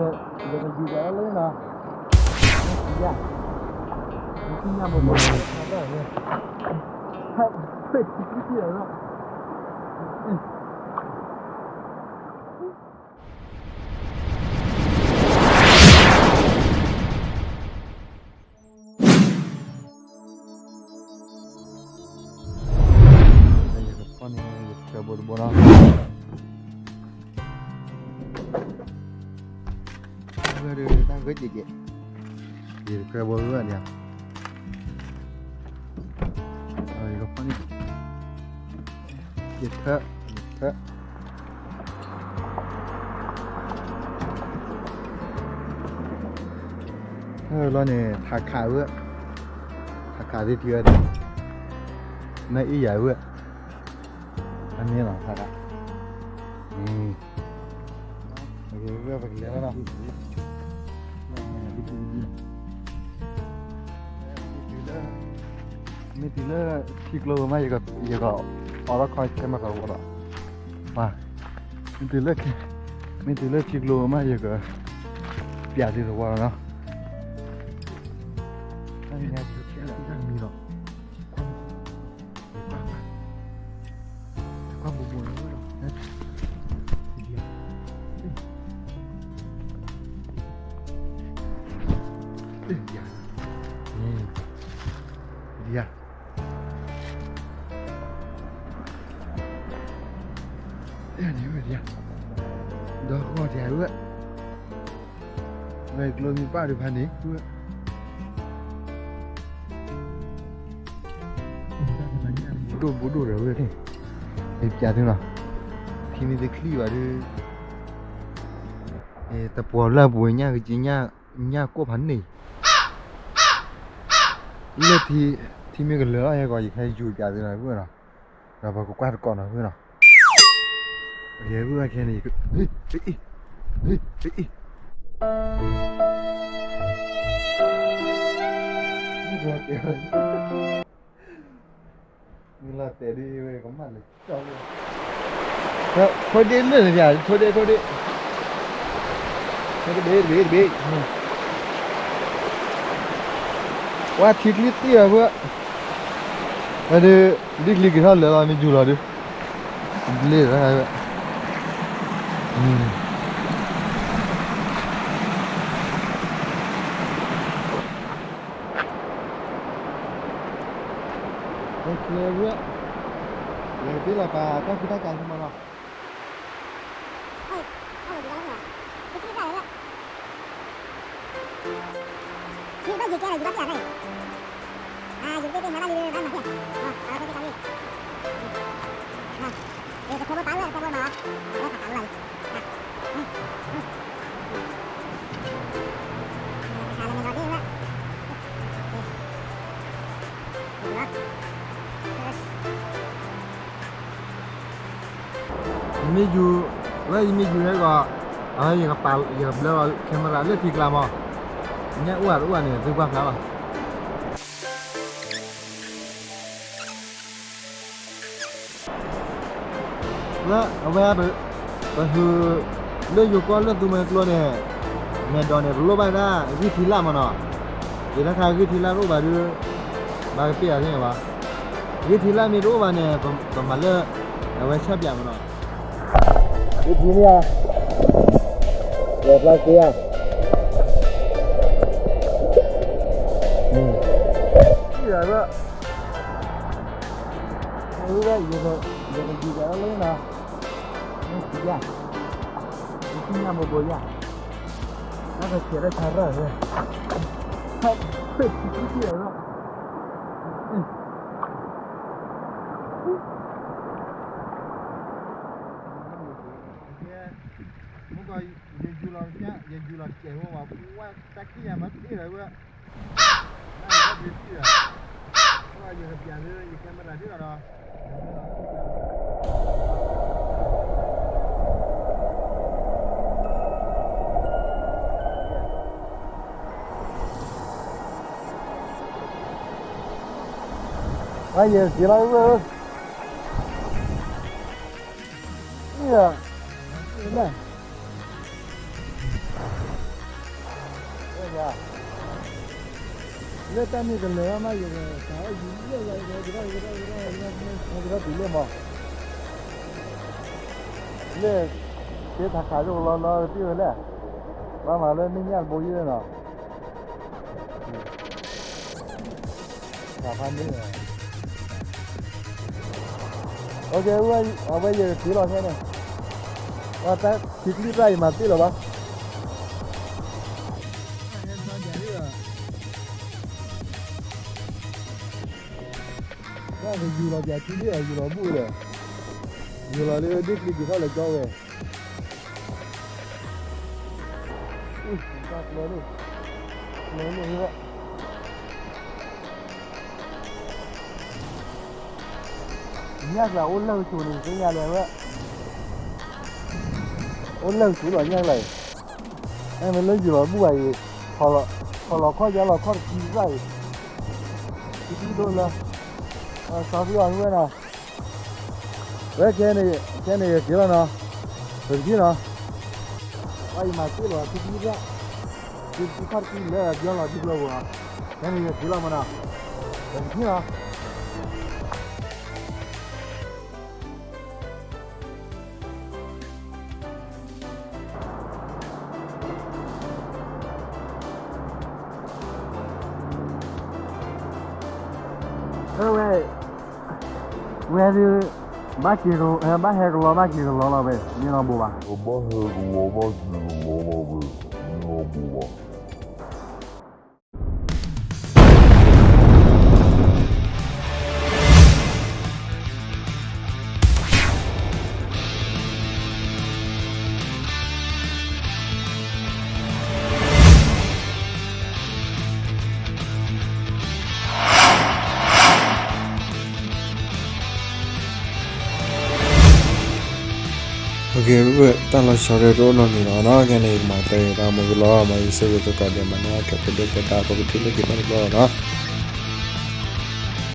ယကယူၤကလီၤလၢနီၤ, ယ, ယသ့ၣ်ညါမ့ၢ်မ့ၢ်, ဟဲ, ယကဖီန့ၣ် ယကဘိတဘိနီၤ, ဝဲဒၣ်တၢ်ဂ့ၢ်ကဲကဲ, ယကဘိဝဲဒၣ်, ယကဖီန့ၣ်, ယထၢ, ယထၢ လီၤန့ၣ် ထးခးဝဲ, ထးခးသ့ၣ်ထံဝဲ, နအ့ၣ်ယၤဝဲ, အမ့ၢ်လီၤ ထးခး, ပကလဲၤလီၤနီၤ, မ့ၢ်တုၤလၢထံကျိမး ယကအိးထီၣ်ခီ camera သဝီဒီး, မ့ၢ်တုၤလၢ, မ့ၢ်တုၤလၢထံကျိမး ယကပျးသုသဝီလီၤနီၤ, မံၤလီၤ, ကွၢ်ဘူးဘူးလီၤ, ဒ်ယၤ, ဒီးဂီၤတၢ်ဝဲ, ဝဲကျိမ့ၢ်ပၣ်ဒုးဖးန့ၣ်, ဒိၣ်ဘူးဒိၣ်ဒီးဝဲန့ၣ်, ပျးသုနီၤ, ထံမ့ၢ်တချံၣ်ဘၣ်ဒီး, တပှီၤလၢပူၤညၣ်ကစ့ညၣ်ကိၣ်ဖးန့ၣ်, လၢထံမ့ၢ်ကလၢာ်လီၤ ဟဲကီး ယခဲယူၤပျးသုနီၤ, ဒီးပကကွၢ်တကိးနီၤ, ဝဲနီၤ, ခဲန့ၣ်, မ့ၢ်လီၤတဲာ်ဒ်ဝဲကမၣ်လၢကၠီလၢ, ထိၣ်ဒ့လၢာ်န့ၣ်, ထိၣ်ဒ့ ထိၣ်ဒ့, တဘ့ၣ်တဘ့ၣ်တဘ့ၣ်, ဝဲထံချံတံၢ်အီၤဖု, ဝဲဒုး, ဒ်ချံက့ၤထီၣ်လၢာ်လီၤ မ့ၢ်ယူၤလီၤဒုး, ဘျ့လီၤဝဲ ကျဲဝဲ, ယကဘ့ၣ်လီၤပာ်တၢ်ဖံးတၢ်ကၤန့ၣ်မးနီၤ, ယမ့ၢ်ယူၤ, လၢယမ့ၢ်ယူၤဟဲကီး, အဝဲယကပာ်, ယကဘျၢလီၤ camera လၢထံကျါမး, ညၣ်အိၣ်ဧါတအိၣ်ဧါန့ၣ် သုကွၢ်ဖျါလီၤ. လၢအဝဲ, ပဟုးလၢယိၤကီၢ်လၢသူမွဲကျိန့ၣ်, မဲာ်ဒိးန့ၣ် ပလိၣ်ဘၣ်ဒၣ်ဂံၢ်ထံလာ်မးနီၤ, ယတၢ်ခါဂံၢ်ထံလာ်တအိၣ်ဘၣ်ဒီး, ဘၣ်ကပ့ၢ်အီၤသ့ၣ်န့ၣ်ဘၣ်, ဂံၢ်ထံလာ်မ့ၢ်တအိၣ်ဘၣ်န့ၣ် ပမၤလၢ, အဝဲဆၣ်ပၠးမးနီၤ, ဂံၢ်ထံမ့ၢ်ဧါ, လဲၤဖျါက့ၤဧါ, အဝဲ, ယကယူၤကလီၤလၢနီၤ, မ့ၢ်စံးယၤ, ယသ့ၣ်ညါဘိဘိယၤ, နကဆဲးလၢဆါရၢၢ်, ခွ့ထံထံထံလီၤ, မ့ၢ်ကီး, ယယူၤလီၤတကဲး, ယယူၤလီၤတကဲးဝဲ, ဝဲတၢ်ခံးယၤမၤတ့ၢ်လီၤဝဲ နဘၣ်ဒုးထံၣ်ဒီး, ယကပျးလၢယ camera ဒ်လီၤဒီး, အယဲၢ်က့ၤလီၤဝဲ, အံၤ, အံၤ, လၢတၢ်မ့ၢ်ကလဲၤဘၣ်မး ယကစးအီၣ်ယူၤလၢယကထီၣ်ကထီၣ်ကထီၣ်ကထီၣ်ကထီၣ်တုၤလၢမး လၢ ကဲထးခးကလီလီတံၢ်ဝဲလဲၣ် ဘၣ်မၤလၢမ့ၢ်ညၣ်တဘိယဲနီၤ တၢ်ဖးန့ၣ် အဝဲယကက့ၤလီၤခဲန့ၣ် တၢ်ခံကလံၣ်ပြၣ်အံၤမၤသ့လၢၤဘၣ် တၢ်ကယူၤလီၤပၠးထံဒ့ၣ်အီၤ ယူၤလီၤဘူၣ်ဒီး ယူၤလီၤလၢဒ့ၣ်ကျံၤက့ၤထီၣ်လၢကၠီဝဲ တၢ်ကျဲန့ၣ် ကျဲန့ၣ် ညၣ်ကျါအိၣ်လၢကဆူးန့ၣ် သ့ၣ်ညါလဲၣ်ဝဲ အိၣ်လၢကဆူးလီၤညၣ်ကျါအံၤ မ့ၢ်လၢယူၤလီၤဘူၣ်ဘၣ်အံၤ ထီၣ်လီၤခီၣ်ယါလီၤခီၣ်တကံၢ်စၢ်အံၤ တကံၢ်ဒိၣ်လၢ စီၤဖံအီၤဝဲနီၤ ဝဲခဲန့ၣ် ခဲန့ၣ်ယက့ၤလီၤနီၤ ပကထံၣ်နီၤ ဝဲအံၤမၤသ့လီၤ တကံၢ်စၢ် တကံၢ်ခီၣ်တကံၢ်လၢအဘျီလီၤဒ်ကျိၤပူၤလီၤ ခဲန့ၣ်ယက့ၤလီၤမးနီၤ ပကထံၣ်နီၤ အဝဲ ဝဲဒၣ် ဘၣ်က့ၤကလီ ဘၣ်ဟဲကလီ ဘၣ်က့ၤကလီလီၤဝဲ မ့ၢ်နီၢ်ဘိးဘၣ် ဘၣ်ဟဲကလီ ဘၣ်က့ၤကလီလီၤဝဲ မ့ၢ်နီၢ်ဘိးဘၣ် တၢ်လီၤဆီဒီးတအိၣ်နီတမံၤလီၤနီၤ ခဲန့ၣ် ယကမၤတဲတၢ်မၤကလီ မၤယဆၢဂ့ၤသကိးဒဲးမးနီၤ ခဲဖိဒိၣ်ဖိဒါဖိကထံၣ်လိာ်က့ၤတၢ်တဘျီနီၤ